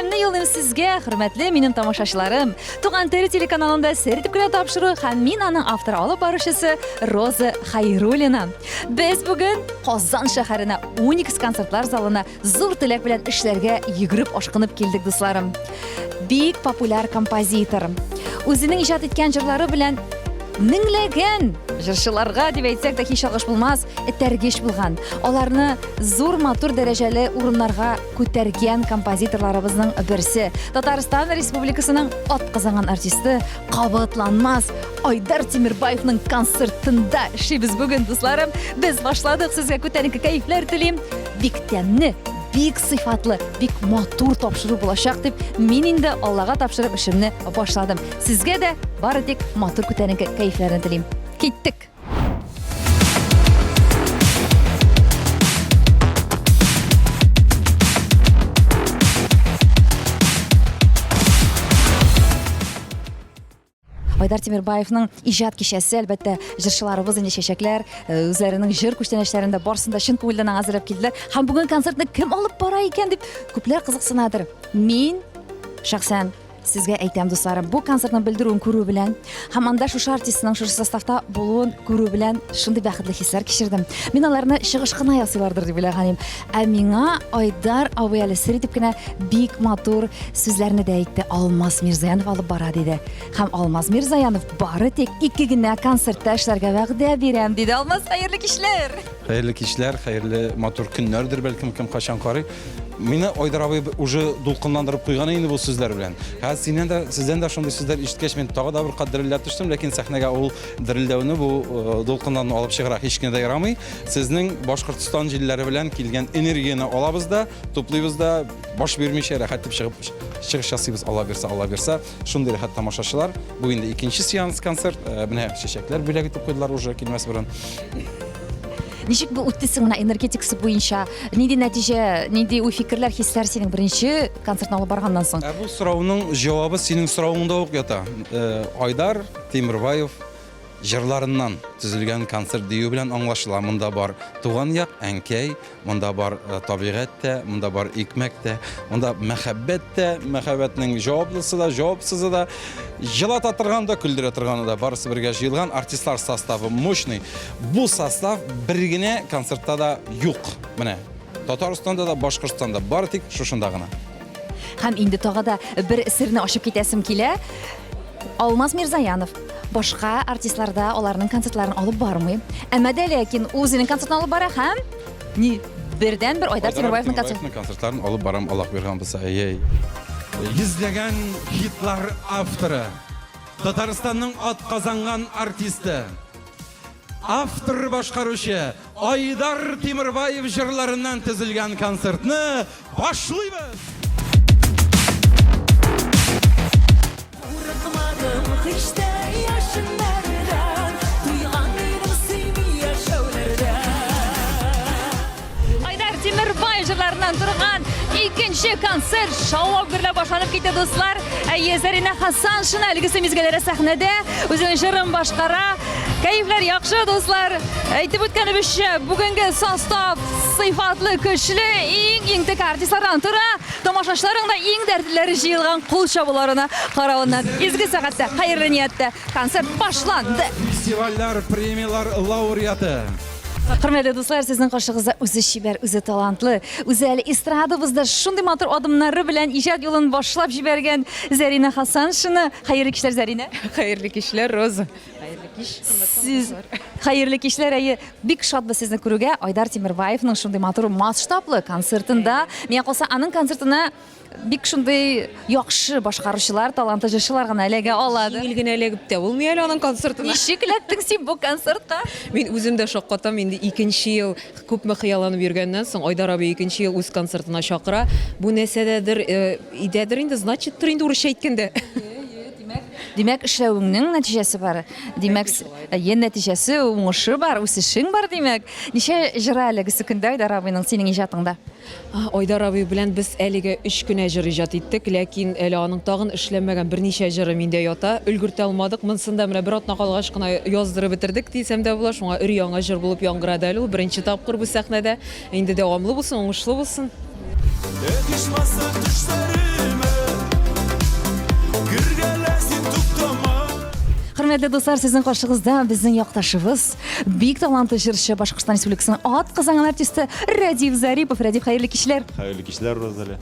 Сәламнәремне юллыйм сезгә, хөрмәтле минем тамашачыларым. Туган тел телеканалында сер итеп кенә тапшыру һәм мин аның авторы алып баручысы Роза Хайруллина. Без бүген Казан шәһәренә Уникс концертлар залына зур теләк белән эшләргә йөгереп ашкынып килдек, дусларым. Бик популяр композитор. Үзенең иҗат иткән җырлары белән меңләгән җырчыларга дип әйтсәк тә һич ялгыш булмас, этәргеч булган. Аларны зур матур дәрәҗәле урыннарга күтәргән композиторларыбызның берсе. Татарстан Республикасының атказанган артисты, кабатланмас Айдар Тимербаевның концертында эшлибез бүген, дусларым. Без башладык, сезгә күтәренке кәефләр телим. Бик тәмле, бик сыйфатлы, бик матур тапшыру булачак дип, мин инде Аллага тапшырып эшемне башладым. Сезгә дә бары тик матур күтәренке кәефләрне телим. Киттек! Айдар Тимирбаевның иҗат кичәсе, әлбәттә, җырчыларыбыз инде чәчәкләр, э, үзләренең җыр күчтәнәчләрен дә барысын да чын күңелдән әзерләп килделәр. Һәм бүген концертны кем алып бара икән дип күпләр кызыксынадыр. Мин шәхсән Сезгә әйтәм, дусларым, бу концертның белдерүен күрү белән һәм анда шушы артистның шушы составта булуын күрү белән шундый бәхетле хисләр кичердем. Мин аларны чыгыш кына ясыйлардыр дип уйлаган идем. Ә миңа Айдар абый әле сер итеп кенә бик матур сүзләрне дә әйтте. Алмаз Мирзаянов алып бара диде. Һәм Алмаз Мирзаянов бары тик ике генә концертта эшләргә вәгъдә бирәм диде. Алмаз, хәерле кичләр! Хәерле кичләр, хәерле матур көннәрдер, бәлкем кем кайчан карый. Мине Айдар абый уже дулкынландырып куйган инде бу сүзләр белән. Хәзер синнән дә, сездән дә шундый сүзләр ишеткәч, мин тагы да бер кат дерелдәп төштем, ләкин сәхнәгә ул дерелдәүне, бу э, дулкынлануны алып чыгарга һич кенә дә ярамый. Сезнең Башкортстан җилләре белән килгән энергияне алабыз да, туплыйбыз да, баш бирмичә рәхәт дип чыгып чыгыш ясыйбыз, Алла бирсә, Алла бирсә. Шундый рәхәт тамашачылар. Бу инде икенче сеанс концерт. Э, менә чәчәкләр бүләк итеп куйдылар уже килмәс борын. Ничек бу үтте соң менә энергетикасы буенча? Нинди нәтиҗә, нинди уй-фикерләр, хисләр синең беренче концертны алып барганнан соң? Ә бу сорауның җавабы синең соравыңда ук ята. Э, Айдар Тимербаев җырларыннан төзелгән концерт дию белән аңлашыла. Монда бар туган як, әнкәй, Монда бар э, табигать тә, монда бар икмәк тә, монда мәхәббәт тә, мәхәббәтнең җаваплысы да, җавапсызы да, җылата торган да, көлдерә торганы да, барысы бергә җыелган. Артистлар составы мощный. Бу состав бер генә концертта да юк. Менә Татарстанда да, Башкортстанда бары тик шушында гына. Һәм инде тагы да бер серне ачып китәсем килә. Алмаз Мирзаянов башка артистларда аларның концертларын алып бармый. Әмма дә ләкин үзенең концертын алып бара һәм ни бердән бер Айдар Тимербаевның концерт концертларын алып барам, Аллаһ биргән булса. Әй. Йөзләгән хитлар авторы, Татарстанның атказанган артисты, автор башкаручы Айдар Тимербаев җырларыннан төзелгән концертны башлыйбыз! Курыкмадым һич тә яшеннәрдән, Туйган идем сөйми яшәүләрдән. Айдар Тимербаев җырларыннан торган икенче концерт шаулап гөрләп башланып китте, дуслар. Әйе, Зәринә Хасаншина әлегесе мизгелләрдә сәхнәдә үзенең җырын башкара. Кәефләр яхшы, дуслар. Әйтеп үткәнебезчә, бүгенге состав сыйфатлы, көчле, иң-иң тек артистлардан тора. Тамашачыларның да иң дәртлеләре җыелган кул чабуларына каравыннан. Изге сәгатьтә, хәерле нияттә концерт башланды. Фестивальләр, премияләр лауреаты. Хөрмәтле дуслар, сезнең каршыгызда үзе чибәр, үзе талантлы, үзе әле эстрадабызда шундый матур адымнары белән иҗат юлын башлап җибәргән Зәринә Хасаншина. Хәерле кичләр, Зәринә. Хәерле кичләр, Роза. Хәерле кич, Сез хәерле кичләр, әйе. Бик шатбыз сезне күрүгә. Айдар Тимербаевның шундый матур масштаблы концертында. Миңа калса, аның концертына бик шундый яхшы башкаручылар, талантлы җырчылар гына эләгә алады. Җиңел генә эләгеп тә булмый әле аның концертына. Ничек эләктең син бу концертка? Мин үзем дә шаккатам, инде икенче ел күпме хыялланып йөргәннән соң, Айдар абый икенче ел үз концертына чакыра. Бу нәрсәдәдер, э, идәдер инде, значиттыр инде урысча әйткәндә. Димәк, эшләвеңнең нәтиҗәсе бар. Димәк, е нәтиҗәсе, уңышы бар, үсешең бар, димәк. Ничә җыр әлегесе көндә Айдар абыйның синең иҗатыңда? Айдар абый белән без әлегә өч кенә җыр иҗат иттек, ләкин әле аның тагын эшләнмәгән берничә җыры миндә ята. Өлгертә алмадык. Монысын да менә бер атна калгач кына яздырып бетердек дисәм дә була. Шуңа өр-яңа җыр булып яңгырады әле ул беренче тапкыр бу сәхнәдә. Инде дәвамлы булсын, уңышлы булсын. Эт ичмаса төшләремә. Хөрмәтле дуслар, сезнең каршыгызда безнең якташыбыз, бик талантлы җырчы, Башкортстан Республикасының атказанган артисты Рәдиф Зарипов. Рәдиф, хәерле кичләр. Хәерле кичләр, Розалия.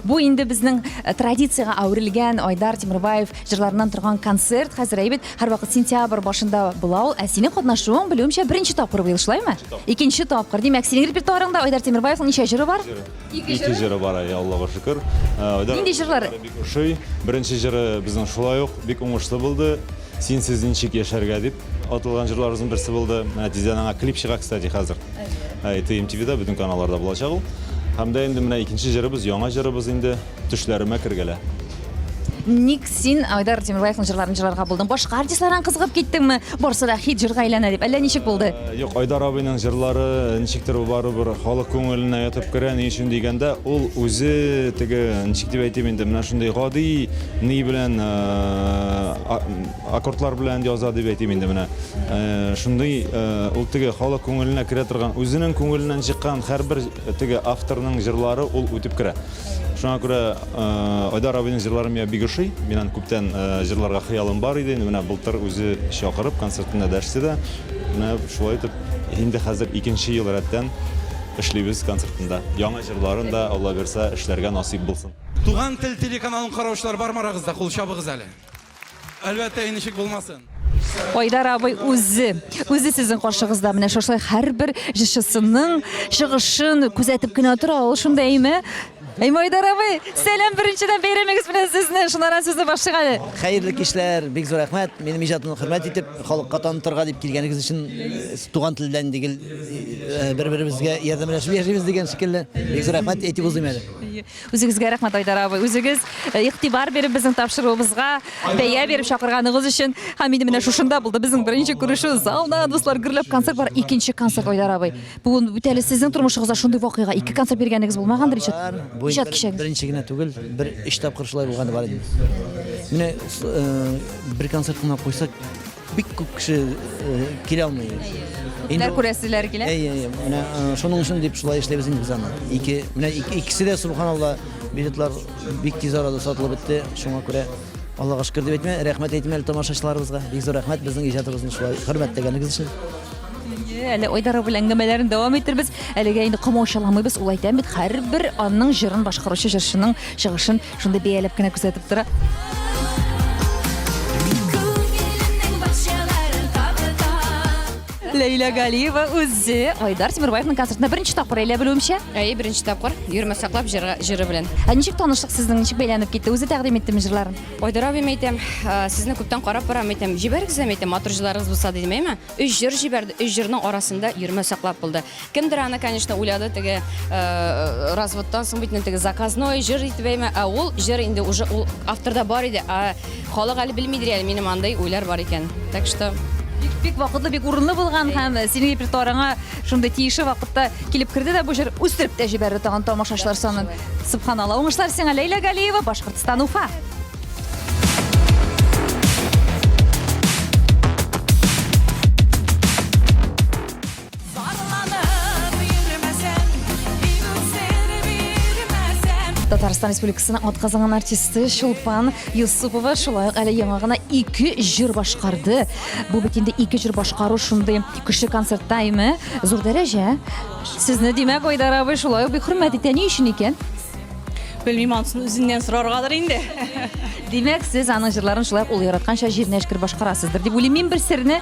Бу инде безнең э, традициягә әверелгән Айдар Тимербаев җырларыннан торган концерт. Хәзер әйбәт, һәрвакыт сентябрь башында була ул. Ә синең катнашуың, белүемчә, беренче тапкыр быел, шулаймы? Икенче тапкыр. Димәк, синең репертуарыңда Айдар Тимербаевның ничә җыры бар? Ике җыры бар, әйе, Аллага шөкер. Э, Айдар Нинди җырлар? Бик ошый. Беренче җыры безнең шулай ук бик уңышлы булды. Синсез ничек яшәргә дип аталган җырларыбызның берсе булды. Менә тиздән аңа клип чыга, кстати, хәзер. Әй, TMTV-да бөтен каналларда булачак ул. Һәм дә инде менә икенче җырыбыз, яңа җырыбыз инде Төшләремә кергәлә. Ник син Айдар Тимербаевның җырларын җырларга булдың? Башка артистлардан кызыгып киттеңме? Барсы да хит җырга әйләнә дип. Әллә ничек булды? Э, юк, Айдар абыйның җырлары ничектер барыбер халык күңеленә ятып керә. Ни өчен дигәндә, ул үзе теге, ничек дип әйтим инде, менә шундый гади ни белән э, аккордлар белән яза дип әйтим инде менә. Э, шундый ул теге халык күңеленә керә торган, үзенең күңеленнән чыккан һәрбер теге авторның җырлары ул үтеп керә. Шуңа күрә Айдар абыйның җырлары миңа бик ошый. Мин аны күптән җырларга хыялым бар иде. Инде менә былтыр үзе чакырып концертына дәште дә. Менә шулай итеп инде хәзер икенче ел рәттән эшлибез концертында. Яңа җырларын да, Алла бирса, эшләргә насыйп булсын. Туган тел телеканалын караучылар бармы арагызда? Кул чабыгыз әле. Әлбәттә, ничек булмасын. Айдар абый үзе, үзе сезнең каршыгызда менә шушылай һәрбер җырчысының чыгышын күзәтеп кенә тора. Ул шунда әйме? Әйме Айдар абый, сәлам беренчедән бәйрәмегез белән сезне. Шуннан сүзне башлыйк әле. Хәерле кичләр, бик зур рәхмәт. Минем иҗатымны хөрмәт итеп, халыкка танытырга дип килгәнегез өчен э, туган телдән дигел э, бер-беребезгә ярдәмләшеп яшибез дигән шикелле. Бик зур рәхмәт әйтеп узыйм әле. Үзегезгә рәхмәт, Айдар абый. Үзегез э, игътибар биреп безнең тапшыруыбызга бәя биреп чакырганыгыз өчен. Һәм инде менә шушында булды безнең беренче күрешү. Залда дуслар гөрләп концерт бар. Икенче концерт, Айдар абый. Бүген бит әле сезнең тормышыгызда шундый вакыйга. Ике концерт биргәнегез булмагандыр иҗат. Бу Иҗат кичәгез. Беренче генә түгел, бер өч тапкыр шулай булганы бар иде. Менә э, бер концерт кына куйсак, Бик күп кеше э, килә алмый. Күпләр күрәселәр килә. Әйе, әйе. Менә э, шуның өчен дип шулай эшләбез инде без аны. Ике, менә икесе дә субханалла, билетлар бик тиз арада сатылып бетте. Шуңа күрә Аллага шөкер дип әйтмә, рәхмәт әйтим әле тамашачыларыбызга. Бик зур рәхмәт безнең иҗатыбызны шулай хөрмәтләгәнегез өчен. Әле Айдар белән әңгәмәләрен дәвам итербез. Әлегә инде комаучаламыйбыз. Ул әйтәм бит, һәрбер аның җырын башкаручы җырчының чыгышын Шундый бәяләп кенә күзәтеп тора. Ләйлә Галиева үзе Айдар Тимербаевның концертында беренче тапкыр әйлә белүемчә. Әйе, беренче тапкыр. Йөрмә саклап җыры, җыры белән. Ә ничек танышлык сезнең, ничек бәйләнеп китте? Үзе тәкъдим иттеме җырларын? Айдар абыем әйтәм, сезне күптән карап барам, әйтәм, җибәрегез әле, әйтәм, матур җырларыгыз булса дидем, әйме? Өч җыр җибәрде, өч җырның арасында йөрмә саклап булды. Кемдер аны, конечно, уйлады, теге э, разводтан соң бит теге заказной җыр итеп әйме, ә ул җыр инде уже ул авторда бар иде, ә халык әле белмидер әле минем андый уйлар бар икән. Так что Бик, бик вакытлы, бик урынлы булган һәм синең репертуарыңа шундый тиешле вакытта килеп керде дә бу җыр үстереп тә җибәрде тагын тамашачылар санын. Субханалла. Уңышлар сиңа, Ләйлә Галиева, Башкортстан, Уфа. Татарстан Республикасының атказанган артисты Чулпан Юсупова шулай ук әле яңа гына ике җыр башкарды. Бу бит инде ике җыр башкару шундый көчле концертта име? Зур дәрәҗә. Сезне димәк Айдар абый шулай ук бик хөрмәт итә. Ни өчен икән? Белмим, анысын үзеннән сораргадыр инде. Димәк, сез аның җырларын шулай ук ул яратканча җиренә җиткереп башкарасыздыр дип уйлыйм. Мин бер серне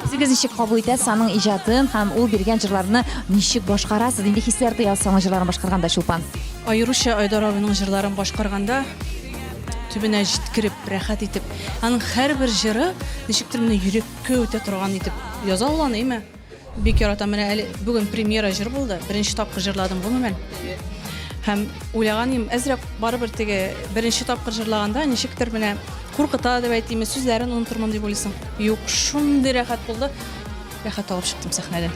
Үзегез ничек кабул итәсез аның иҗатын һәм ул биргән җырларны ничек башкарасыз? Нинди хисләр тоясыз аның җырларын башкарганда, Чулпан? Аеруча Айдар абыйның җырларын башкарганда төбенә җиткереп, рәхәт итеп, аның һәрбер җыры ничектер менә йөрәккә үтә торган итеп яза ул аны, әйме? Бик яратам. Менә әле бүген премьера җыр булды. Беренче тапкыр җырладым гомумән. Һәм уйлаган идем, әзрәк барыбер теге беренче тапкыр җырлаганда ничектер менә куркыта дип әйтимме, сүзләрен онытырмын дип уйлыйсың. Юк, шундый рәхәт булды. Рәхәт алып чыктым сәхнәдән.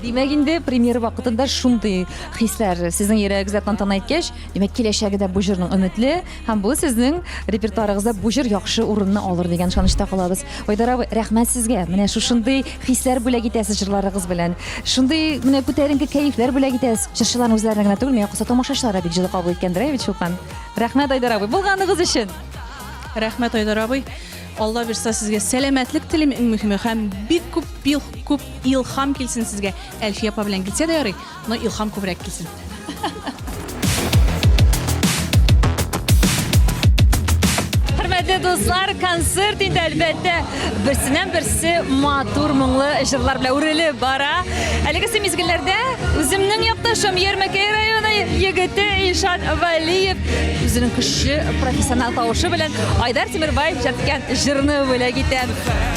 Димәк инде премьера вакытында шундый хисләр сезнең йөрәгегездә тантана иткәч, димәк киләчәге дә бу җырның өметле һәм бу сезнең репертуарыгызда бу җыр яхшы урынны алыр дигән ышанычта калабыз. Айдар абый, рәхмәт сезгә. Менә шушындый хисләр бүләк итәсез җырларыгыз белән. Шундый менә күтәренке кәефләр бүләк итәсез. Җырчыларның үзләренә генә түгел, миңа калса тамашачылар да бик җылы кабул иткәндер, әй бит, Чулпан. Рәхмәт, Айдар абый, булганыгыз өчен. Рәхмәт, Айдар абый. Алла бирса, сезгә сәламәтлек телим, иң мөһиме, һәм бик күп бил, күп илһам килсен сезгә. Әлфия апа белән килсә дә ярый, но илһам күбрәк килсен. Хөрмәтле дуслар, концерт инде әлбәттә берсеннән берсе матур моңлы җырлар белән үрелеп бара. Әлегесе мизгелләрдә үземнең якташым Ярмәкәй районы егете Илшат Вәлиев үзенең көчле профессионал тавышы белән Айдар Тимербаев иҗат иткән җырны бүләк итә.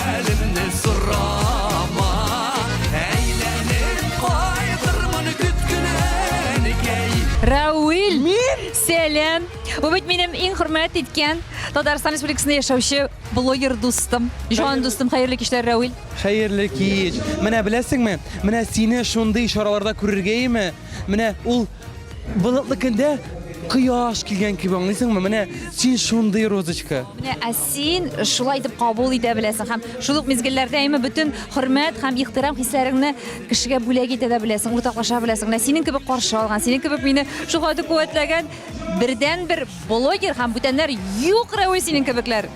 Хәлемне сорама, әйләнеп кайтырмын көт кенә, әнекәй. Рауил! Сәлам! Бу бит минем иң хөрмәт иткән Татарстан Республикасында яшәүче блогер дустым, җан дустым. Хәерле кичләр, Рауил. Хәерле кич. Менә беләсеңме, менә сине шундый чараларда күрергәеме? Менә ул болытлы көндә кояш килгән кебек, аңлыйсыңмы? Менә син шундый розочка. Менә ә син шулай итеп кабул итә беләсең һәм шул ук мизгелләрдә әйме бөтен хөрмәт һәм ихтирам хисләреңне кешегә бүләк итә дә беләсең, уртаклаша беләсең. Менә синең кебек каршы алган, синең кебек мине шул хәтле куәтләгән бердәнбер блогер һәм бүтәннәр юк, Рәвил, синең кебекләр.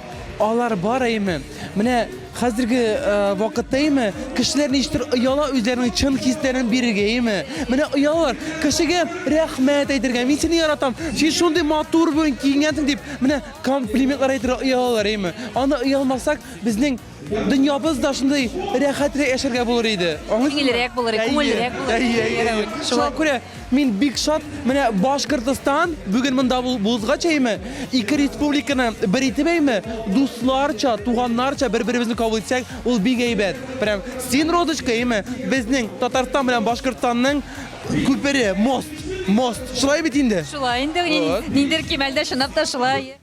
Алар бар әйме. Менә хәзерге э, вакытта әйме, кешеләр ничектер ояла үзләренең чын хисләрен бирергә әйме. Менә оялалар. Кешегә рәхмәт әйтергә, мин сине яратам, син шундый матур бүген киенгәнсең дип, менә комплиментлар әйтергә оялалар әйме. Аны оялмасак, безнең дөньябыз да шундый рәхәтрәк яшәргә булыр иде. Аңлыйсыңмы? Җиңелрәк булыр иде, күңеллерәк булыр иде. Әйе, әйе, әйе. Шуңа күрә Мин бик шат, менә Башкортостан бүген монда булгач әйме, ике республиканы бер итеп әйме, дусларча, туганнарча бер-беребезне кабул итсәк, ул бик әйбәт. Прям син, Розочка, әйме, безнең Татарстан белән Башкортстанның күпере, мост, мост. Шулай бит инде? Шулай инде, ниндидер кимәлдә чынлап та шулай.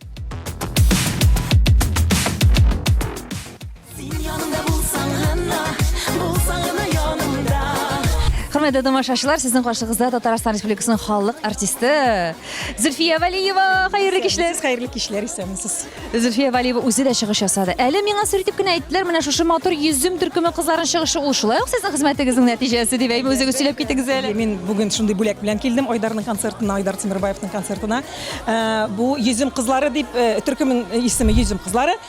Син янымда булсаң гына, булсаң гына янымда. Хөрмәтле тамашачылар, сезнең каршыгызда Татарстан Республикасының халык артисты Зөлфия Вәлиева. Хәерле кичләр. Хәерле кичләр, исәнмесез. Зөлфия Вәлиева үзе дә чыгыш ясады. Әле миңа сер итеп кенә әйттеләр, менә шушы матур йөзем төркеме кызларының чыгышы ул шулай ук сезнең хезмәтегезнең нәтиҗәсе дип әйме үзегез сөйләп китегез әле. Мин бүген шундый бүләк белән килдем Айдарның концертына, Айдар Тимербаевның концертына. Э, бу Йөзем кызлары дип э, төркемнең исеме Йөзем кызлары.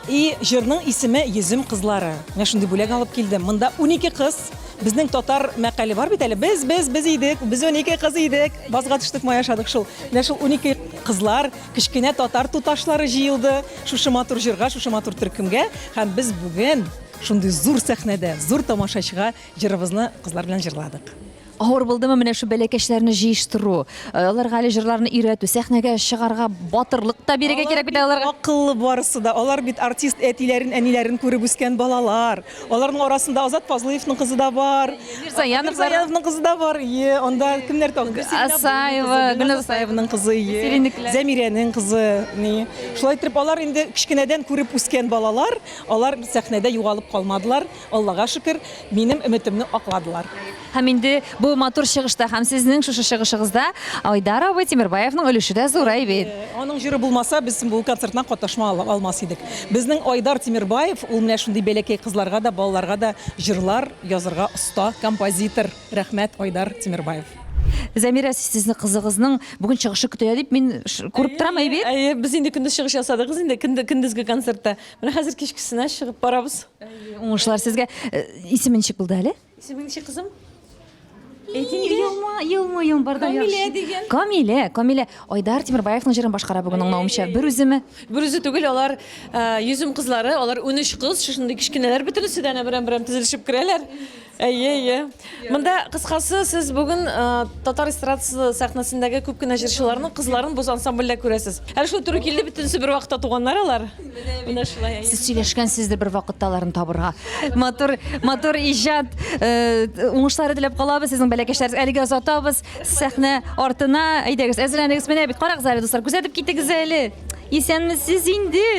И җырның исеме Йөзем кызлары. Менә шундый бүләк алып килдем. Монда 12 кыз. Безнең татар мәкале бар бит әле. Без, без, без идек, без 12 кыз идек. Базга төштек, май ашадык шул. Менә шул 12 кызлар, кечкенә татар туташлары җыелды шушы матур җырга, шушы матур төркемгә. Һәм без бүген шундый зур сәхнәдә, зур тамашачыга җырыбызны кызлар белән җырладык. Авыр булдымы менә шул бәләкәчләрне җыештыру, э, аларга әле җырларны өйрәтү, сәхнәгә чыгарга батырлык та бирергә кирәк бит аларга. Акыллы барысы да. Алар бит артист әтиләрен, әниләрен күреп үскән балалар. Аларның арасында Азат Фазлыевның кызы да бар. Мирзаяновлар. Мирзаяновның кызы да бар. Ие, анда кемнәр тагын? Асаева, Гөлназ Асаеваның кызы, ие. Зәмирәнең кызы, ни. Шулай итеп, алар инде кечкенәдән күреп үскән балалар, алар сәхнәдә югалып калмадылар. Аллага шөкер, минем өметемне акладылар. Һәм инде бу матур чыгышта һәм сезнең шушы чыгышыгызда Айдар абый Тимербаевның өлеше дә зур, әй бит. Аның җыры булмаса, без бу концертына катнашма алмас идек. Безнең Айдар Тимербаев, ул менә шундый бәләкәй кызларга да, балаларга да җырлар язырга оста композитор. Рәхмәт, Айдар Тимербаев. Зәмирә, сезне кызыгызның бүген чыгышы көтә дип мин күреп торам, әй бит. Әйе, без инде көндез чыгыш ясадык инде, көндезге концертта. Менә хәзер кичкесенә чыгып барабыз. Уңышлар сезгә. Исеме ничек булды әле? Исемең ничек, кызым? Елма, елмаюың бар да яхшы. Камилә дигән. Камилә, Камилә. Айдар Тимербаевның җырын башкара бүген аңлавымча. Бер үземе? Бер үзе түгел, алар йөзем кызлары, алар 13 кыз, шушындый кечкенәләр бөтенесе дә әнә берәм-берәм тезелешеп керәләр. Әйе, әйе. Монда кыскасы, сез бүген татар эстрадасы сәхнәсендәге күп кенә җырчыларның кызларын бу ансамбльдә күрәсез. Әле шулай туры килде, бөтенесе бер вакытта туганнар алар. Менә шулай. Сез сөйләшкәнсездер бер вакытта аларны табырга. Матур, матур иҗат, уңышлары теләп калабыз сезнең бәләкәчләрегез. Әлегә озатабыз сәхнә артына. Әйдәгез, әзерләнегез. Менә бит, карагыз әле, дуслар, күзәтеп китегез әле. Исәнмесез инде.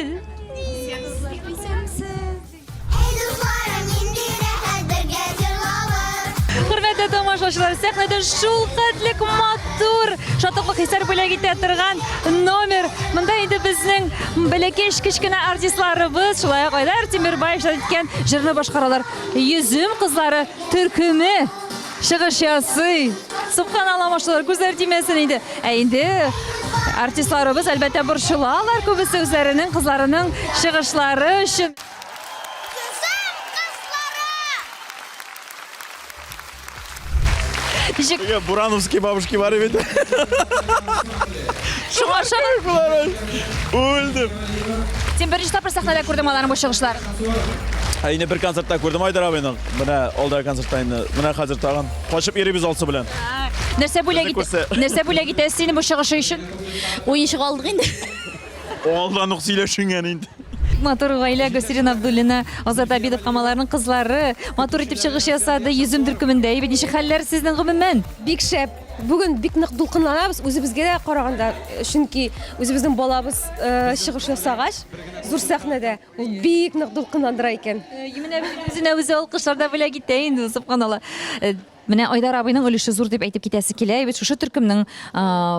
Хөрмәтле тамашачылар, сәхнәдә шул хәтлек матур, шатлыклы хисләр бүләк итә торган номер. Монда инде безнең бәләкәч кечкенә артистларыбыз, шулай ук Айдар Тимербаев иҗат иткән җырны башкаралар. Йөзем кызлары төркеме чыгыш ясый. Субханалла, машалар, күзләр тимәсен инде. Ә инде Артистларыбыз, әлбәттә, борчылалар күбесе үзләренең кызларының чыгышлары өчен. Ничек? Теге Бурановский бабушки бар бит. Шуңа ошаган. Үлдем. Син беренче тапкыр сәхнәдә күрдең аларның бу чыгышларын. Ә инде бер концертта күрдем Айдар абыйның. Менә алдагы концертта инде. Менә хәзер тагын качып йөрибез алсы белән. Нәрсә бүләк итә? Нәрсә бүләк итәсез инде бу чыгышы өчен? Уенчык алдык инде. Алдан ук сөйләшенгән инде. Матур гаилә Гөлсирин Абдуллина, Азат Абидов һәм аларның кызлары матур итеп чыгыш ясады. Йөзем төркемендә. Әйбәт, ничек хәлләр сезнең гомумән? Бик шәп. Бүген бик нык дулкынланабыз үзебезгә дә караганда, чөнки үзебезнең балабыз э, чыгыш ясагач, зур сәхнәдә ул бик нык дулкынландыра икән. Менә үзенә үзе алкышлар да бүләк итә инде, субханалла. Э, Менә Айдар абыйның өлеше зур дип әйтеп китәсе килә. Бит шушы төркемнең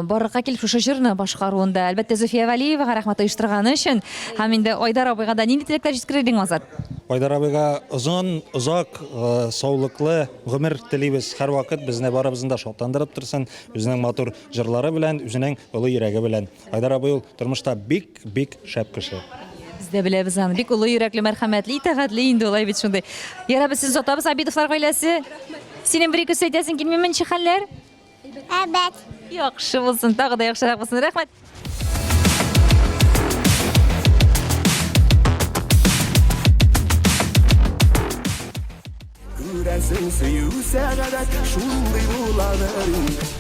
барлыкка килеп шушы җырны башкаруында. Әлбәттә, Зөфия Вәлиевага рәхмәт оештырганы өчен. Һәм инде Айдар абыйга да нинди теләкләр җиткерер идең, Азат? Айдар абыйга озын, озак, саулыклы гомер телибез. Һәрвакыт безне барыбызны да шатландырып торсын, үзенең матур җырлары белән, үзенең олы йөрәге белән. Айдар абый ул тормышта бик, бик шәп кеше. Без дә беләбез аны. Бик олы йөрәкле, мәрхәмәтле, итагатьле инде ул, бит шундый. Ярар, без сезне озатабыз, Абидовлар гаиләсе. Синең бер-ике сүз әйтәсең килмиме, ничек хәлләр? Әйбәт. Яхшы булсын, тагы да яхшырак булсын. Рәхмәт. Күрәсең, сөю сәгадәт шундый буладыр инде.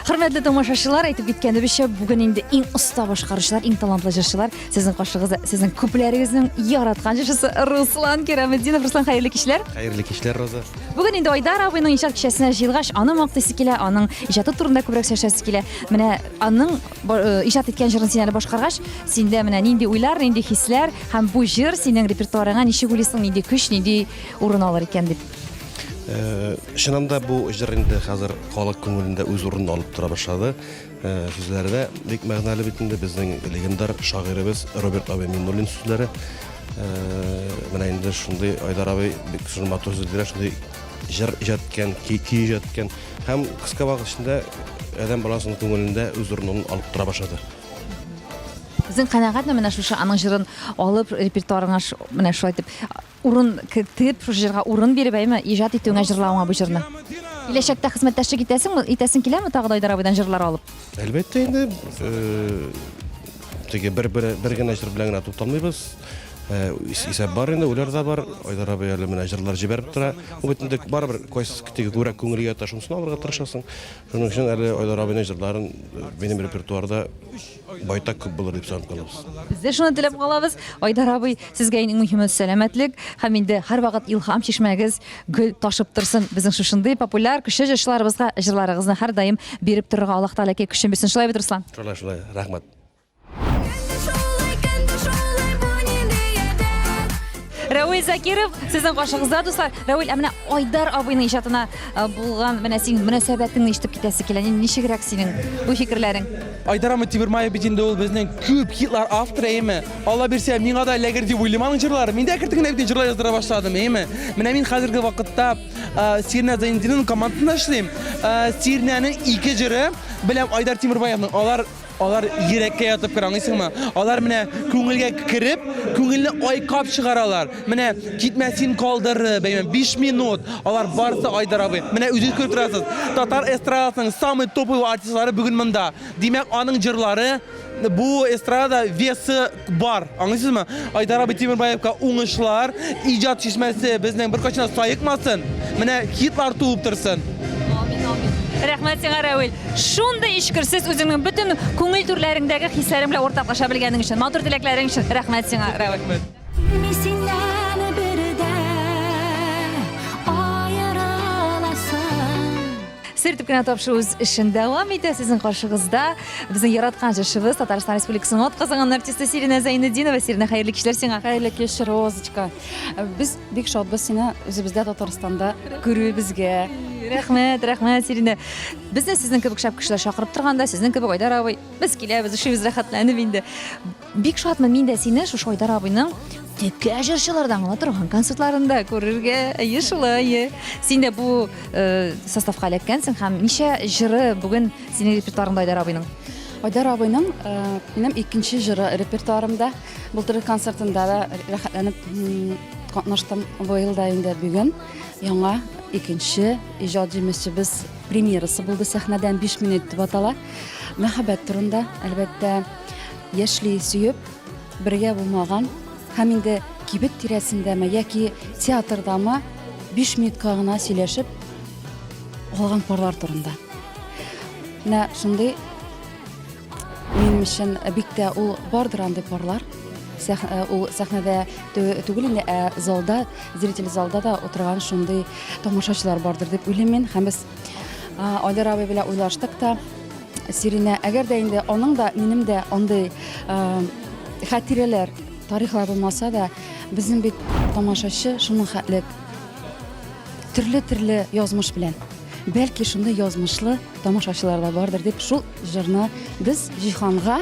Хөрмәтле тамашачылар, әйтеп киткәнебезчә, бүген инде иң оста башкаручылар, иң талантлы җырчылар сезнең каршыгызда, сезнең күпләрегезнең яраткан җырчысы Руслан Кираметдинов. Руслан, хәерле кичләр. Хәерле кичләр, Роза. Бүген инде Айдар абыйның иҗат кичәсенә җыелгач, аны мактыйсы килә, аның иҗаты турында күбрәк сөйләшәсе килә. Менә аның э, иҗат иткән җырын син әле башкаргач, синдә менә нинди уйлар, нинди хисләр һәм бу җыр синең репертуарыңа ничек уйлыйсың, нинди көч, нинди урын алыр икән дип. Э, чыннан да бу җыр инде хәзер халык күңелендә үз урынын алып тора башлады. Э, сүзләре дә бик мәгънәле бит инде безнең легендар шагыйребез Роберт абый Миңнуллин сүзләре. Э, менә инде шундый Айдар абый бик шундый матур сүзләр, шундый җыр иҗат иткән, көй иҗат иткән һәм кыска вакыт эчендә адәм баласының күңелендә үз урынын алып тора башлады. Үзең канәгатьме менә шушы аның җырын алып репертуарыңа менә шулай итеп урын кертеп, шушы җырга урын биреп, әйме, иҗат итүеңә, җырлавыңа бу җырны? Киләчәктә хезмәттәшлек итәсеңме, итәсең киләме тагы да Айдар абыйдан җырлар алып? Әлбәттә инде, э, теге бер, бер, бер генә җыр белән генә тукталмыйбыз. Э, исәп бар инде, уйлар да бар. Айдар абый әле менә җырлар җибәреп тора. Ул бит инде барыбер кайсы теге күбрәк күңелгә ята, шунысын алырга тырышасың. Шуның өчен әле Айдар абыйның җырларын э, минем репертуарда байтак күп булыр дип санап калабыз. Без дә шуны теләп калабыз. Айдар абый, сезгә иң мөһиме сәламәтлек һәм инде һәрвакыт илһам чишмәгез гөл ташып торсын. Безнең шушындый популяр, көчле җырчыларыбызга җырларыгызны һәрдаим биреп торырга Аллаһ Тәгаләкәй көчен бирсен. Шулай бит, Руслан? Шулай, шулай. Рәхмәт. Рәвил Закиров сезнең каршыгызда, дуслар. Рәвил, ә менә Айдар абыйның иҗатына э, булган менә синең мөнәсәбәтеңне ишетеп китәсе килә. Ничегрәк синең бу фикерләрең? Айдар абый Тимермаев бит инде ул безнең күп хитлар авторы, әйеме? Алла бирсә, миңа да эләгер дип уйлыйм аның җырлары. Мин дә әкертен генә бит җырлар яздыра башладым, әйеме? Менә мин хәзерге вакытта э, Сирнә Зайнетдинова командасында эшлим. Э, Сирнәнең ике җыры белән Айдар Тимербаевның. Алар Алар йөрәккә ятып керә, аңлыйсыңмы? Алар менә күңелгә кереп, күңелне айкап чыгаралар. Менә китмә син калдырып, әйме, 5 минут. Алар барысы Айдар абый. Менә үзегез күреп торасыз. Татар эстрадасының самый топовый артистлары бүген монда. Димәк, аның җырлары бу эстрада весы бар. Аңлыйсызмы? Айдар абый Тимербаевка уңышлар, иҗат чишмәсе безнең беркайчан да саекмасын. Менә хитлар туып торсын. Амин, амин. Рәхмәт сиңа, Рәвил. Шундый эчкерсез үзеңнең бөтен күңел түрләреңдәге хисләрең белән уртаклаша белгәнең өчен, матур теләкләрең өчен рәхмәт сиңа, Рәвил. Килми синнән бер дә аерыласым. Сер итеп кенә тапшыру үз эшен дәвам итә. Сезнең каршыгызда безнең яраткан җырчыбыз, Татарстан Республикасының атказанган артисты Сиринә Зәйнетдинова. Сиринә, хәерле кичләр сиңа. Хәерле кич, Розочка. Без бик шатбыз сине үзебездә Татарстанда күрүебезгә. Рәхмәт, рәхмәт, Сиринә. Безне сезнең кебек шәп кешеләр чакырып торганда, сезнең кебек Айдар абый, без киләбез, эшебез рәхәтләнеп инде. Бик шатмын мин дә сине шушы Айдар абыйның текә җырчылардан гына торган концертларында күрергә. Әйе, шулай, әйе. Син дә бу э, составка эләккәнсең һәм ничә җыры бүген синең репертуарыңда Айдар абыйның? Айдар абыйның минем икенче җыры репертуарымда. Былтыргы концертында да рәхәтләнеп катнаштым. Быел да инде бүген яңа икенче иҗат җимешебез премьерасы булды сәхнәдән 5 минут дип атала. Мәхәббәт турында, әлбәттә, яшьли сөеп, бергә булмаган һәм инде кибет тирәсендәме яки театрдамы 5 минутка гына сөйләшеп алган парлар турында. Менә шундый минем өчен бик тә ул бардыр андый парлар. Сәх, э, ул сәхнәдә түгел инде, ә залда, зритель залда да утырган шундый тамашачылар бардыр дип уйлыйм мин. Һәм без Айдар абый белән уйлаштык та, Сиринә, әгәр дә инде аның да, минем дә андый хатирәләр, тарихлар булмаса да, безнең бит тамашачы шуның хәтле төрле-төрле язмыш белән. Бәлки шундый язмышлы тамашачылар да бардыр дип, шул җырны без җиһанга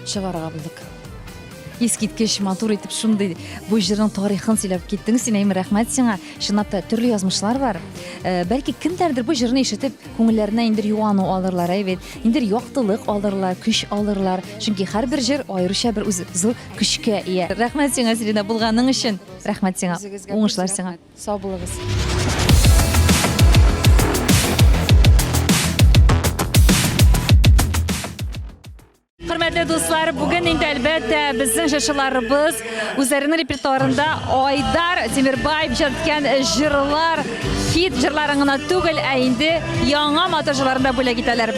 чыгарырга булдык. Искиткеч матур итеп шундый бу җырның тарихын сөйләп киттең син, Әйме, рәхмәт сиңа. Чынлап та төрле язмышлар бар. Э, бәлки кемнәрдер бу җырны ишетеп, күңелләренә инде юану алырлар, әй бит. Инде яктылык алырлар, көч алырлар. Чөнки һәрбер җыр аеруча бер үзе зур көчкә ия. Рәхмәт сиңа, Сирина, булганың өчен. Рәхмәт сиңа. Уңышлар сиңа. Сау булыгыз. Хөрмәтле дуслар, бүген инде әлбәттә безнең җырчыларыбыз үзләренең репертуарында Айдар Тимирбаев иҗат иткән җырлар, хит җырларын гына түгел, ә инде яңа матур җырларын да бүләк итәләр.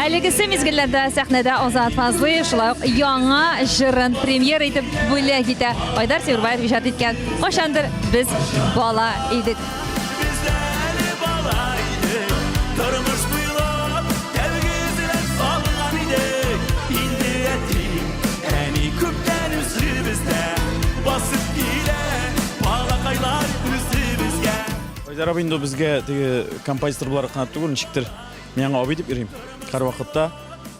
Әлегесе мизгелләрдә сәхнәдә Азат Фазлыев шулай ук яңа җырын премьера итеп бүләк итә. Айдар Тимирбаев иҗат иткән Кайчандыр без бала идек. Тормыш буйлап тәүге эзләр салган идек. Инде әти, әни күптән үзебездә басып килә, балакайлар үзебезгә. Айдар абый инде безгә теге композитор буларак кына түгел, ничектер мин аңа абый дип йөрим. Һәрвакытта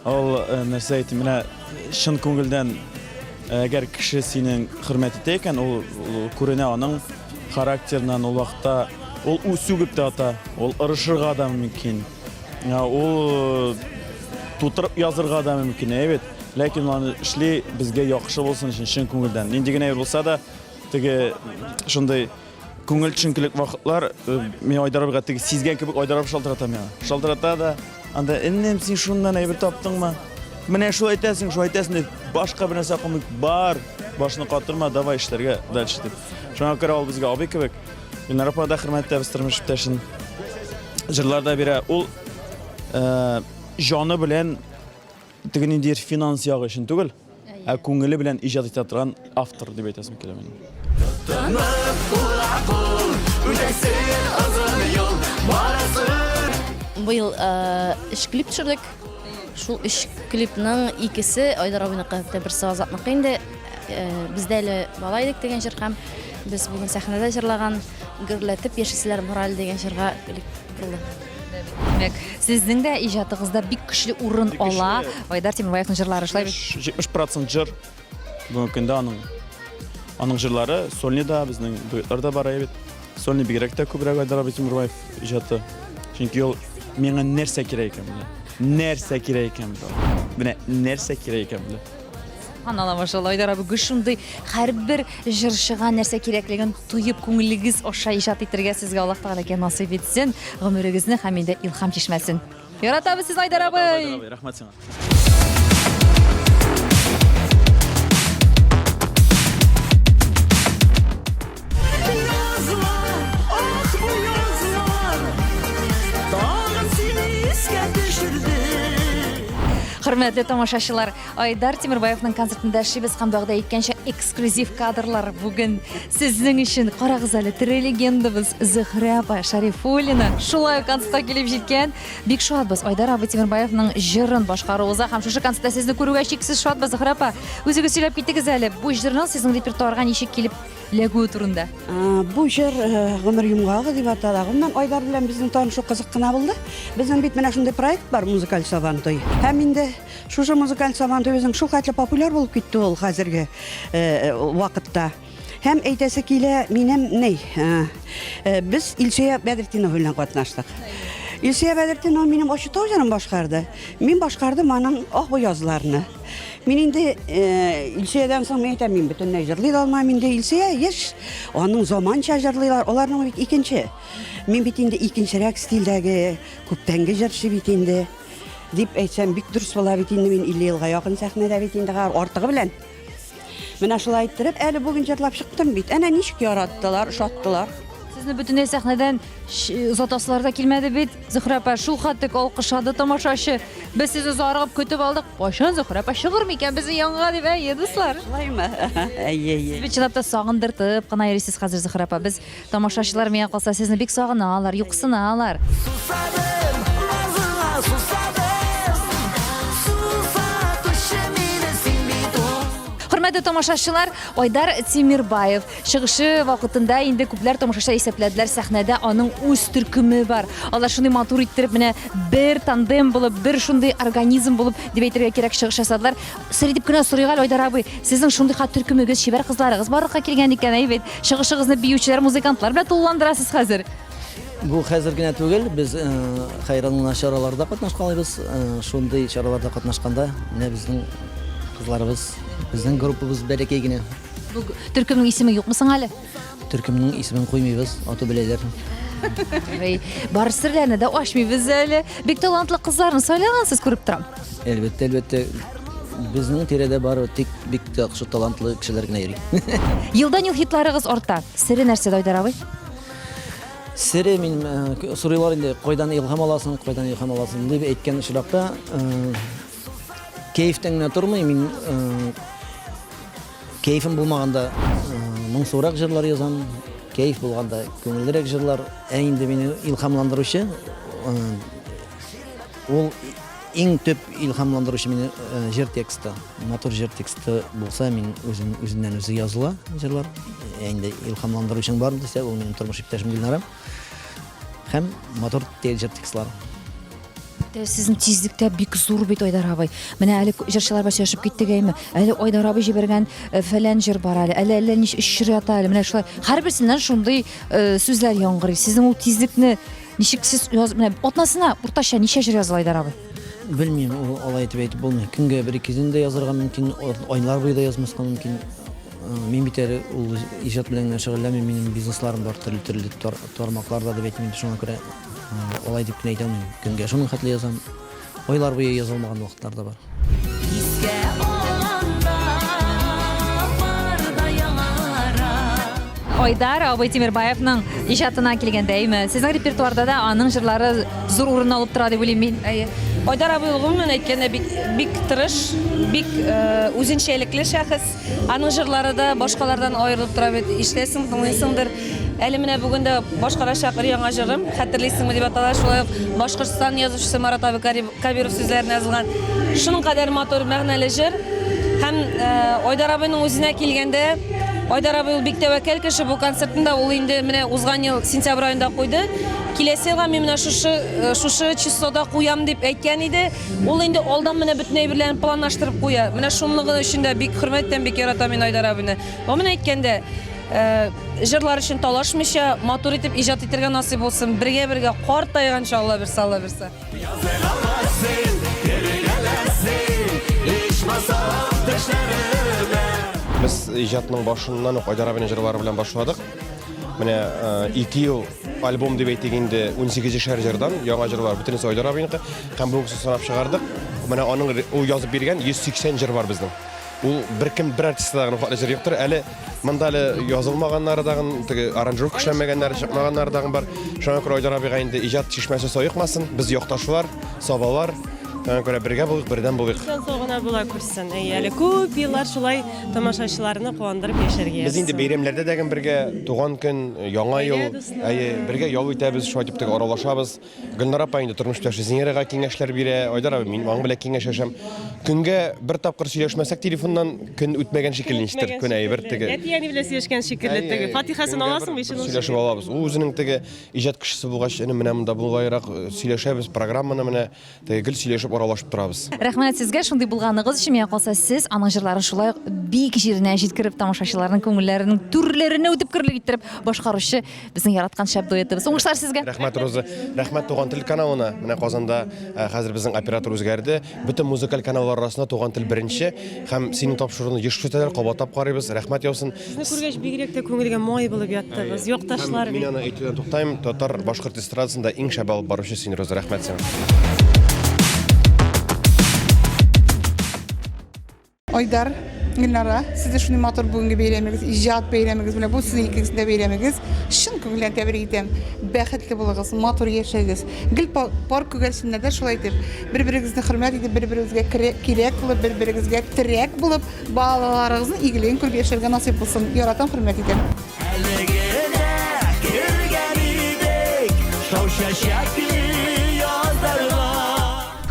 ул э, нәрсә әйтим, менә чын күңелдән әгәр кеше синең хөрмәт итә икән, ул, ул күренә аның характерыннан, ул вакытта ул үсүгеп тә ата, ул ырышырга да мөмкин, ул тутырып язырга да мөмкин, әйе бит. Ләкин ул аны эшли безгә яхшы булсын өчен, чын күңелдән. Нинди генә булса да, теге шундый күңел төшенкелек вакытлар, мин Айдар абыйга теге сизгән кебек Айдар абый шалтырата миңа. Шалтырата да, анда, энем, син шуннан әйбер таптыңмы? Менә шул әйтәсең, шул әйтәсең дип, башка бер нәрсә кылмый, бар, башны катырма, давай эшләргә дальше дип. Шуңа күрә ул безгә абый кебек. Гөлнара апа да хөрмәт итәбез тормыш иптәшен. Җырлар да бирә. Ул э, җаны белән теге ниндидер финанс ягы өчен түгел, ә күңеле белән иҗат итә торган автор дип әйтәсем килә минем. Тынып кулга кул, үтәсен озын юл, барасын. Быел э, өч клип төшердек. Шул өч клипның икесе Айдар абыйныкы, берсе Азатныкы инде. Э, Бездә әле бала идек дигән җыр һәм без бүген сәхнәдә җырлаган Гөрләтеп яшиселәр мораль дигән җырга клип булды. Димәк, сезнең дә иҗатыгызда бик көчле урын ала Айдар Тимербаевның җырлары, шулай бит? 70% җыр бүгенге көндә аның аның җырлары сольный да, безнең дуэтлар да бар бит. Сольный бигрәк тә күбрәк Айдар абый Тимербаев иҗаты. Чөнки ул миңа нәрсә кирәк икән белә. Нәрсә кирәк икән белә. Менә нәрсә кирәк икән белә. Анала машалла, Айдар абый, гел шундый һәрбер җырчыга нәрсә кирәклеген тоеп, күңелегез аша иҗат итәргә сезгә Аллаһ Тәгаләкә насыйп итсен, гомерегезне һәм инде илһам чишмәсен. Яратабыз сезне, Айдар абый! Айдар абый, рәхмәт сиңа. Язлар, ах бу язлар, тагын сине искә төшерде. Хөрмәтле тамашачылар, Айдар Тимербаевның концертында эшлибез һәм вәгъдә иткәнчә эксклюзив кадрлар бүген сезнең өчен. Карагыз әле, тере легендабыз Зөһрә апа Шарифуллина шулай ук концертка килеп җиткән. Бик шатбыз Айдар абый Тимербаевның җырын башкаруыгызга һәм шушы концертта сезне күрүгә чиксез шатбыз, Зөһрә апа. Үзегез сөйләп киттегез әле, бу җырның сезнең репертуарга ничек килеп эләгүе турында. Бу җыр Гомер йомгагы дип атала. Гомумән, Айдар белән безнең танышу кызык кына булды. Безнең бит менә шундый проект бар, Музыкаль Сабантуй. Һәм инде шушы Музыкаль Сабантуй безнең шул хәтле популяр булып китте ул хәзерге вакытта. Һәм әйтәсе килә, минем ни, без Илсөя Бәдретдинова белән катнаштык. Илсөя Бәдертдинова минем Ачытау җырын башкарды. Мин башкардым аның Ак бу язларны. Мин инде э, Илсөядән соң мин әйтәм, мин бөтенләй җырлый да алмам инде. Илсөя яшь, аның заманча җырлыйлар, аларның бит икенче. Мин бит инде икенчерәк стильдәге, күптәнге җырчы бит инде. Дип әйтсәм, бик дөрес була бит инде, мин 50 елга якын сәхнәдә бит инде, артыгы белән. Менә шулай иттереп, әле бүген җырлап чыктым бит. Әнә ничек яраттылар, ошаттылар. Сезне бөтенләй сәхнәдән озатасылар да килмәде бит, Зөһрә апа. Шул хәтлек алкышады тамашачы. Без сезне зарыгып көтеп алдык. Кайчан Зөһрә апа чыгыр микән безнең янга дип, әйе, дуслар. Шулаймы? Әйе, әйе. Сез бит чынлап та сагындыртып кына йөрисез хәзер, Зөһрә апа. Без Тамашачылар миңа калса сезне бик сагыналар, юксыналар. Сусадым, назыңа сусадым, Сусатучы мине син бит ул. Хөрмәтле тамашачылар, Айдар Тимирбаев чыгышы вакытында инде күпләр тамашачылар исәпләделәр, сәхнәдә аның үз төркеме бар. Алар шундый матур иттереп менә бер тандем булып, бер шундый организм булып дип әйтергә кирәк чыгыш ясадылар. Сер итеп кенә сорыйк әле, Айдар абый, сезнең шундый хат төркемегез, чибәр кызларыгыз барлыкка килгән икән, әй бит. Чыгышыгызны биючеләр, музыкантлар белән тулыландырасыз хәзер. Бу хәзер генә түгел, без хәйран чараларда катнашкалыйбыз. Шундый чараларда катнашканда, менә безнең кызларыбыз, безнең группабыз бәләкәй генә. Бу төркемнең исеме юкмы соң әле? Төркемнең исемен куймыйбыз, аты беләләр. Бар серләрне дә ачмыйбыз әле. Бик талантлы кызларны сайлагансыз, күреп торам. Әлбәттә, әлбәттә. Безнең тирәдә бары тик бик яхшы талантлы кешеләр генә йөри. Елдан-ел хитларыгыз арта. Сере нәрсәдә, Айдар абый? Сере мин э, сорыйлар инде, кайдан илһам аласың, кайдан илһам аласың дип әйткән очракта, э, кәефтән генә тормый, мин э, Кәефем булмаганда моңсурак җырлар язам, кәеф булганда күңеллерәк җырлар. Ә инде мине илһамландыручы ул иң төп илһамландыручы мине җыр тексты. Матур җыр тексты булса, мин үзем үзеннән үзе языла җырлар. Ә инде илһамландыручың бар дисә, ул минем тормыш иптәшем Гөлнара. Һәм матур җыр текстлары. Сезнең тизлек тә бик зур бит, Айдар абый. Менә әле җырчылар белән сөйләшеп киттек әйме. Әле Айдар абый җибәргән э, фәлән җыр бар әле. Әле әллә ничә өч җыр ята әле. Менә шулай һәрберсеннән шундый э, сүзләр яңгырый. Сезнең ул тизлекне ничек сез яз менә атнасына уртача ничә җыр языла, Айдар абый? Белмим, ул алай итеп әйтеп булмый. Көнгә бер икесен дә язарга мөмкин, айлар буе да язмаска мөмкин. Э, мин бит әле ул иҗат белән генә шөгыльләнмим, минем бизнесларым бар төрле-төрле тармакларда дип әйтим инде, шуңа күрә Алай дип кенә әйтә алмыйм. Көнгә шуның хәтле язам. Айлар буе язылмаган вакытлар да бар. Искә алганда бар да яңара. Айдар абый Тимербаевның иҗатына килгәндә, әйме, сезнең репертуарда да аның җырлары зур урын алып тора дип уйлыйм мин. Әйе. Айдар абый ул гомумән әйткәндә бик бик тырыш, бик үзенчәлекле шәхес. Аның җырлары да башкалардан аерылып тора бит. Ишетәсең, тыңлыйсыңдыр. Әле менә бүген дә башкарачак өр-яңа җырым, Хәтерлисеңме дип атала, шулай ук Башкортстан язучысы Марат абый Кабиров сүзләренә язылган. Шуның кадәр матур, мәгънәле җыр. Һәм Айдар абыйның үзенә килгәндә, Айдар абый ул бик тәвәккәл кеше, бу концертын да ул инде менә узган ел сентябрь аенда куйды. Киләсе елга мин менә шушы, шушы числода куям дип әйткән иде. Ул инде алдан менә бөтен әйберләрен планлаштырып куя. Менә шунлыгы өчен дә бик хөрмәт итәм, бик яратам мин Айдар абыйны. Гомумән әйткәндә, Җырлар өчен талашмыйча, матур итеп иҗат итәргә насыйп булсын. Бергә-бергә картайганчы, Алла бирсә, Алла бирсә. Без иҗатның башыннан ук Айдар абыйның җырлары белән башладык. Менә 2 ел альбом дип әйтик инде, 18 җырдан яңа җырлар, бөтенесе Айдар абыйныкы. Һәм бүгенге санап чыгардык. Менә аның ул язып биргән 180 җыр бар безнең. Ул беркем бер артистта да хәтле җыр юктыр. Әле монда әле язылмаганнары дагын, теге аранжировка эшләнмәгәннәре, чыкмаганнары дагын бар. Шуңа күрә Айдар абыйга инде иҗат чишмәсе саекмасын. Без якташлар, сабалар. Шуңа күрә бергә булыйк, бердәм булыйк. Исән сау гына була күрсен. Әйе, әле күп еллар шулай тамашачыларны куандырып яшәргә Без инде язсын. бәйрәмнәрдә дә бергә, туган көн, яңа ел, әйе, бергә ял итәбез, шулай итеп теге аралашабыз. Гөлнара апа инде тормыш иптәше Зинирага киңәшләр бирә, Айдар абый, мин аның белән киңәшләшәм. Көнгә бер тапкыр сөйләшмәсәк телефоннан, көн үтмәгән шикелле ничектер, көн әйбер теге. Әти-әни белән сөйләшкән шикелле теге. Фатихасын аласың бит, шуның Сөйләшеп алабыз. Ул үзенең теге иҗат кешесе булгач, энем, менә монда болайрак сөйләшәбез, программаны менә теге гел сөйләшеп. сөйләшеп, аралашып торабыз. Рәхмәт сезгә шундый булганыгыз өчен. Миңа калса, сез аның җырларын шулай ук бик җиренә җиткереп, тамашачыларның күңелләренең түрләренә үтеп керерлек иттереп башкаручы безнең яраткан шәп дуэтыбыз. Уңышлар сезгә! Рәхмәт, Роза. Рәхмәт Туган тел каналына. Менә Казанда э, хәзер безнең оператор үзгәрде. Бөтен музыкаль каналлар арасында Туган тел беренче. Һәм синең тапшыруны еш күрсәтәләр, кабатлап карыйбыз. Рәхмәт яусын. Сезне күргәч, бигрәк тә күңелгә май булып ятты. Без якташлар бит. Мин аны әйтүдән туктайм. Татар, башкорт эстрадасында иң шәп алып баручы син, Роза. Рәхмәт сиңа. Айдар, Гөлнара, сезне шундый матур бүгенге бәйрәмегез, иҗат бәйрәмегез белән, бу сезнең икегезнең дә бәйрәмегез. Чын күңелдән тәбрик итәм. Бәхетле булыгыз, матур яшәгез. Гел пар күгәрченнәрдә шулай итеп, бер-берегезне хөрмәт итеп, бер-берегезгә кирәк булып, бер-берегезгә терәк булып, Балаларыгызның игелеген күреп яшәргә насыйп булсын. Яратам, хөрмәт итәм. Әле генә кергән идек шау чәчәкле язларга.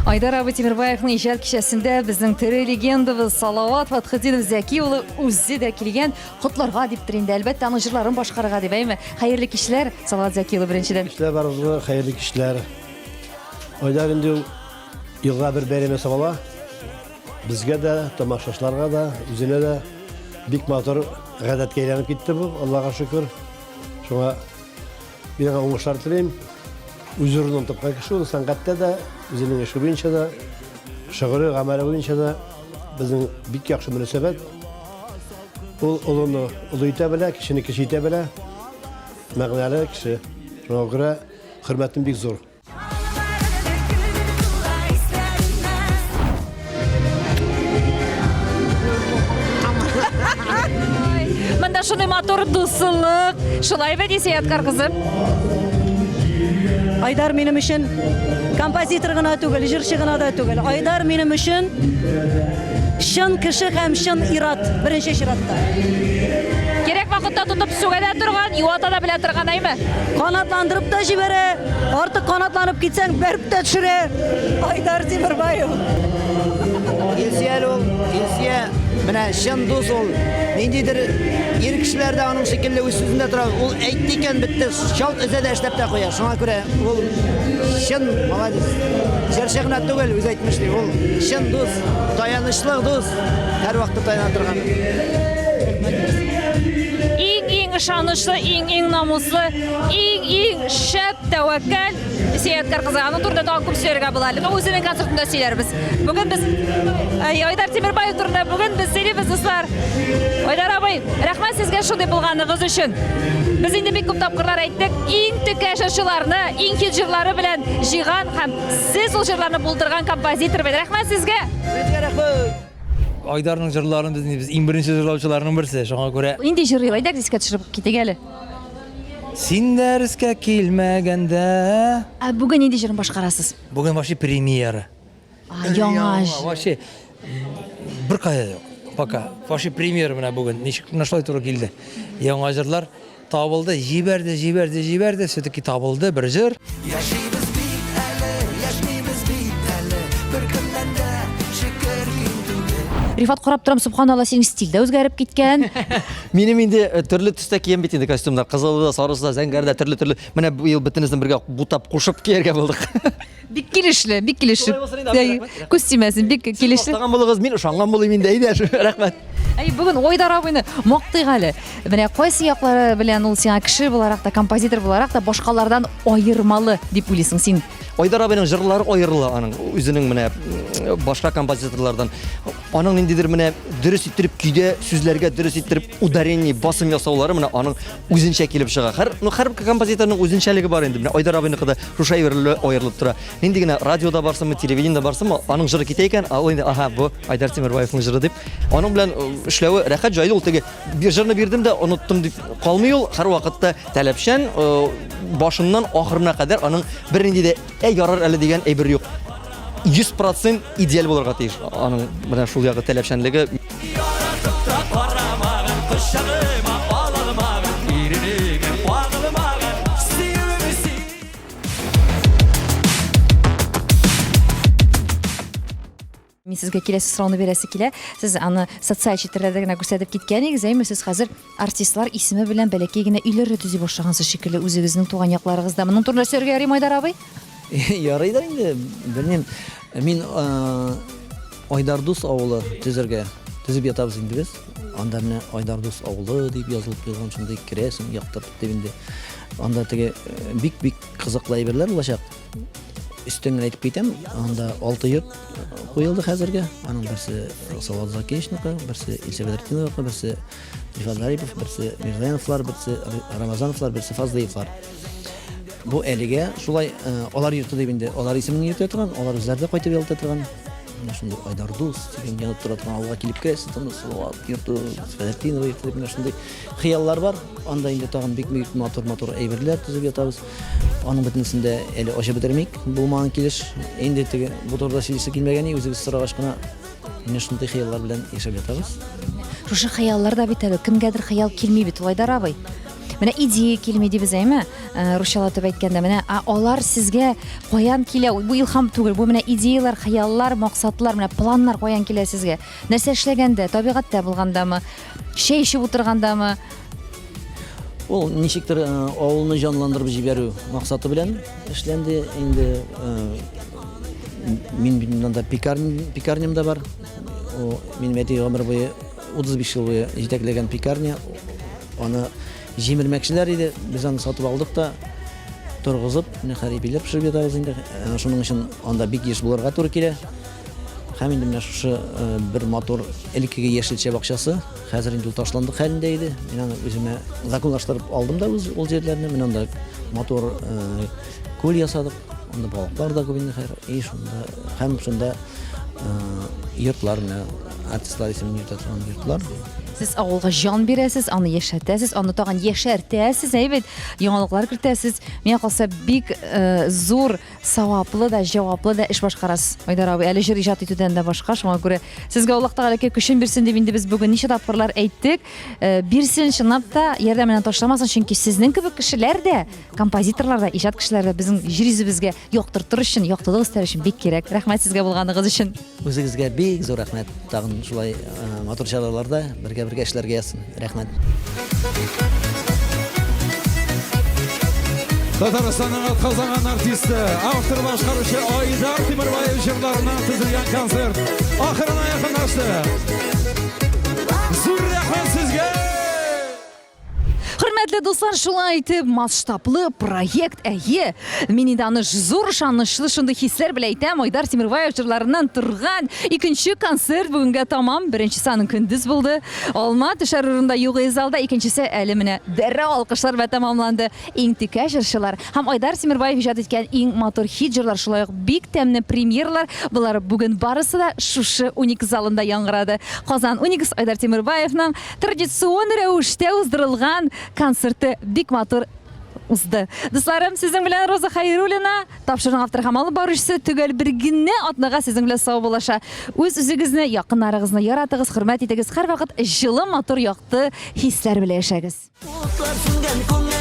Айдар абый Тимербаевның иҗат кичәсендә безнең тере легендабыз Салават Фатхетдинов Зәки улы үзе дә килгән, котларга диптер инде, әлбәттә, аның җырларын башкарырга дип, әйме? Хәерле кичләр, Салават Зәки улы беренчедән. Кичләр барыгызга, хәерле кичләр. Айдар инде ул елга бер бәйрәм ясап ала. Безгә дә, тамашачыларга да, үзенә дә бик матур гадәткә әйләнеп китте бу, Аллага шөкер. Шуңа мин аңа уңышлар телим. Үз урынын тапкан кеше ул сәнгатьтә дә, үзенең эше буенча да, шөгыле, гамәле буенча да безнең бик яхшы мөнәсәбәт. Ул олыны олы итә белә, кечене кече итә белә. Мәгънәле кеше. Шуңа күрә хөрмәтем бик зур. Монда шундый матур дуслык. Шулай бит, Исәяткар кызым? Айдар минем өчен композитор гына түгел, җырчы гына да түгел. Айдар минем өчен чын кеше һәм чын ират беренче чиратта. Кирәк вакытта тотып сүгә дә торган, юата да белә торган, әйме? Канатландырып та җибәрә, артык канатланып китсәң, бәреп тә төшерә. Айдар Тимербаев. Илсөя әле ул, Илсөя, менә чын дус ул. Ниндидер ир кешеләр дә аның шикелле үз сүзендә тора. Ул әйтте икән, бетте, чалт өзә дә эшләп тә куя. Шуңа күрә ул чын молодец. Җырчы гына түгел, үзе әйтмешли, ул чын дус, таянычлы дус, һәрвакытта таяна торган. Иң-иң ышанычлы, иң-иң намуслы, иң-иң шәп, тәвәккәл Сәяткар кызы. Аның турында тагын күп сөйләргә була әле. Но үзенең концертында сөйләрбез. Бүген без Айдар Тимербаев турында бүген без сөйлибез, дуслар. Айдар абый, рәхмәт сезгә шундый булганыгыз өчен. Без инде бик күп тапкырлар әйттек, иң текә җырчыларны, иң хит җырлары белән җыйган һәм сез ул җырларны булдырган композитор бит. Рәхмәт сезгә! Сезгә рәхмәт! Айдарның җырларын без без иң беренче җырлаучыларның берсе, шуңа күрә. Нинди җырлый? Әйдәгез искә төшереп китик әле. Син дәрескә килмәгәндә. Ә бүген нинди җырын башкарасыз? Бүген вообще премьера. А, яңа җыр. Вообще бер кая юк. Пока. Вообще премьера менә бүген. Ничек менә шулай туры килде. Яңа җырлар. Табылды, җибәрде, җибәрде, җибәрде, все-таки табылды бер җыр. Яшибез бит әле, яшьмибез бит әле, беркемнән дә шөкер ким түгел. Рифат, карап торам, субханалла, синең стиль дә үзгәреп киткән. Минем инде э, төрле төстә киям бит инде костюмнар. Кызылы да, сарысы да, зәңгәре дә, төрле-төрле. Менә быел бөтенесен бергә бутап кушып кияргә булдык. Бик килешле, бик килешле. Күз тимәсен, бик килешле. Мактаган булыгыз, мин ышанган булыйм инде, әйдә, рәхмәт. Әй, бүген Айдар абыйны мактыйк әле. Менә кайсы яклары белән ул сиңа кеше буларак та, композитор буларак та башкалардан аермалы дип уйлыйсың син? Айдар абыйның җырлары аерыла аның үзенең менә башка композиторлардан. Аның ниндидер менә дөрес иттереп көйдә сүзләргә дөрес иттереп ударение, басым ясаулары менә аның үзенчә килеп чыга. Һәр, ну, һәр композиторның үзенчәлеге бар инде. Менә Айдар абыйныкы да шушы әйберле аерылып тора. Нинди генә радиода барсынмы, телевидениедә барсынмы, аның җыры китә икән, ул инде, аһа, бу Айдар Тимербаевның җыры дип. Аның белән э, эшләве рәхәт, җайлы ул теге бер җырны бирдем дә оныттым дип калмый ул. Һәрвакытта таләпчән, э, башыннан ахырына кадәр аның бернинди дә әй ярар әле дигән әйбер юк. 100% идеаль булырга тиеш. Аның менә шул ягы таләпчәнлеге. Яратып та карамаган, кочагыма алалмаган, иренеңә кагылмаган, сөюеме син. Мин сезгә киләсе сорауны бирәсе килә. Сез аны социаль челтәрләрдә генә күрсәтеп киткән идегез, әйме? Сез хәзер артистлар исеме белән бәләкәй генә өйләр дә төзи башлагансыз шикелле үзегезнең туган якларыгызда. Моның турында сөйләргә ярыймы, Айдар абый? Ярый да инде, белмим. Мин Айдар Дус авылы төзергә төзеп ятабыз инде без. Анда менә Айдар Дус авылы дип язылып куелган, шундый керәсең, яктыртып дип инде. Анда теге бик-бик кызыклы әйберләр булачак. Өстен генә әйтеп китәм, анда 6 йорт куелды хәзергә. Аның берсе Салават Закиевичныкы, берсе Илсә Бәдретдиновныкы, берсе Рифат Зарипов, берсе Мирзаяновлар, берсе Рамазановлар, берсе Фазлыевлар. Бу әлегә шулай алар йорты дип инде алар исемен йөртә торган, алар үзләре дә кайтып ял итә торган. Менә шундый Айдар дус дигән янып тора торган авылга килеп керәсез, анда Салават йорты, Бәдретдинова йорты дип менә шундый хыяллар бар. Анда инде тагын бик бик матур-матур әйберләр төзеп ятабыз. Аның бөтенесен дә әле ачып бетермик, булмаган килеш. Инде теге бу турыда сөйлисе килмәгән, үзегез сорагач кына менә шундый хыяллар белән яшәп ятабыз. Шушы хыяллар да бит әле, кемгәдер хыял килми бит ул, Айдар абый. Менә идея килми дибез, әйме? Э, русчалатып әйткәндә, менә ә алар сезгә каян килә? Бу илһам түгел, бу менә идеяләр, хыяллар, максатлар, менә планнар каян килә сезгә? Нәрсә эшләгәндә, табигатьтә булгандамы, чәй эчеп утыргандамы? Ул ничектер э, авылны җанландырып җибәрү максаты белән эшләнде. Инде э, мин бит монда пекарня, пекарням да бар. Ул минем әти гомер буе 35 ел буе җитәкләгән пекарня. Аны җимермәкчеләр иде. Без аны сатып алдык та торгызып, менә хәрибиләр пешереп ятабыз инде. Э, шуның өчен анда бик еш булырга туры килә. Һәм инде менә шушы бер матур элеккеге яшелчә бакчасы, хәзер инде ул ташландык хәлендә иде. Мин аны үземә законлаштырып алдым да үз ул җирләрне. Менә анда матур күл ясадык. Анда балыклар да күп инде хәзер. И шунда һәм шунда йортлар менә артистлар исемен йөртә торган йортлар. Сез авылга җан бирәсез, аны яшәтәсез, аны тагын яшәртәсез, әйбәт, яңалыклар кертәсез. Миңа калса, бик зур Саваплы да, җаваплы да эш башкарасыз, Айдар абый. Әле җыр иҗат итүдән дә башка, шуңа күрә сезгә Аллаһ Тәгаләкә көчен бирсен дип инде без бүген ничә тапкырлар әйттек. Э, бирсен, чынлап та, ярдәменнән ташламасын, чөнки сезнең кебек кешеләр дә, композиторлар да, иҗат кешеләре дә безнең җир йөзебезгә яктыртыр өчен, яктылык өстәр өчен бик кирәк. Рәхмәт сезгә булганыгыз өчен. Үзегезгә бик зур рәхмәт. Тагын шулай матур чараларда бергә-бергә эшләргә язсын. Рәхмәт. Татарстанның атказанган артисты, автор башкаручы Айдар Тимербаев җырларыннан төзелгән концерт ахырына якынлашты. Зур рәхмәт сезгә! Хөрмәтле дуслар, шулай итеп, масштаблы проект, әйе, мин инде аны зур ышанычлы шундый хисләр белән әйтәм, Айдар Тимербаев җырларыннан торган икенче концерт бүгенгә тамам. Беренчесе аның көндез булды. Алма төшәр урында юк иде залда, икенчесе әле менә дәррәү алкышлар белән тәмамланды. Иң текә җырчылар һәм Айдар Тимербаев иҗат иткән иң матур хит җырлар, шулай ук бик тәмле премьералар, болар бүген барысы да шушы Уникс залында яңгырады. Казан Уникс Айдар Тимербаевның Традицион рәвештә уздырылган концерты бик матур узды. Дусларым, сезнең белән Роза Хәйруллина, тапшыруның авторы һәм алып баручысы, төгәл бер генә атнага сезнең белән саубуллаша. Үз-үзегезне, якыннарыгызны яратыгыз, хөрмәт итегез, һәрвакыт җылы, матур, якты хисләр белән яшәгез. Утлар сүнгән күңел.